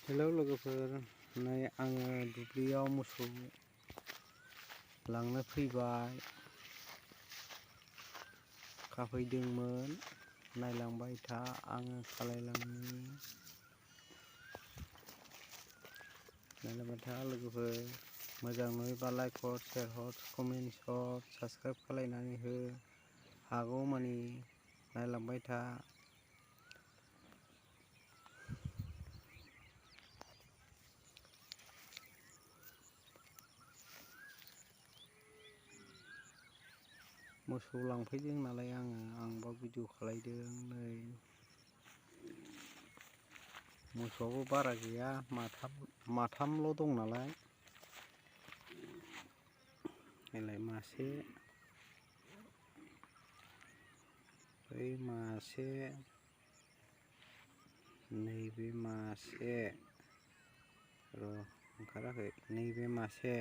Hello लोगोफोर, नै आङो दुब्लियाव मोसौ लांनो फैबाय, खाफैदोंमोन। नायलांबाय था, आङो खालायलांनि। नायलांबाय था लोगोफोर, मोजां नुयोबा लाइक हर, शेयार हर, कमेन्ट हर, साबस्क्राइब खालायनानै हो। हागौमानि नायलांबाय था। मोसौ लांफैदों नालाय आंबा भिडिअ खालायदों। नै मोसौआबो बारा गैया, माथामल' दं नालाय। नायलाय मासे, बै मासे, नैबे मासे, र' ओंखाराखै, नैबे मासे।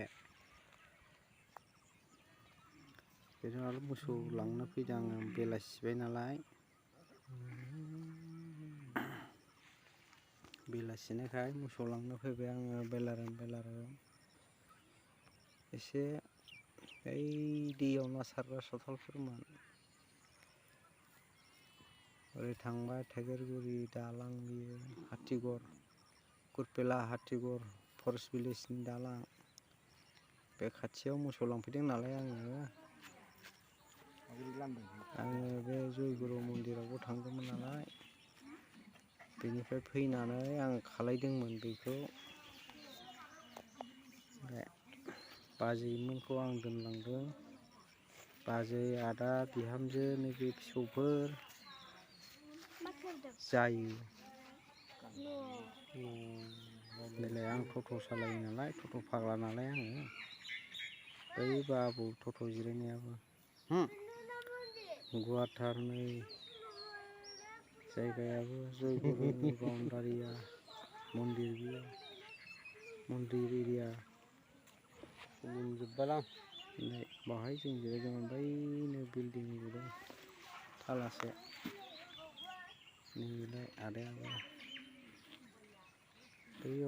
बेजों मोसौ लांनो फैदों आङो, बेलासिबाय नालाय। बेलासिनायखाय मोसौ लांनो फैबाय आङो बेलारोम। एसे ओइ दैयाव ना सारग्रा सावथालफोरमोन। ओरै थांबाय थाइगेरगुरि दालां, बियो हाथिगर, कुरपेला हाथिगर फरेस्ट भिलेजनि दालां। बे खाथियाव मोसौ लांफैदों नालाय आङो बे जयगुरु मन्दिरावबो थांदोंमोन नालाय। बेनिफ्राय फैनानै आङो खालायदोंमोन बेखौ। बाजैमोनखौ आं दोनलांदों। बाजै, आदा, बिहामजो, नैबे फिसौफोर जायो। देलाय आं टट' सालायो नालाय, टट' फाग्ला नालाय आङो। बै बाबु टट' जिरायनायाबो गुवारथार। नै जायगायाबो जयगुरुनि बाउण्डारिया, मन्दिर बियो, मन्दिर एरिया। बाहाय जों जिरायदोंमोन, बैनो बिल्डिं लुदों थालासे। नैलाय आदायाबो बैयाव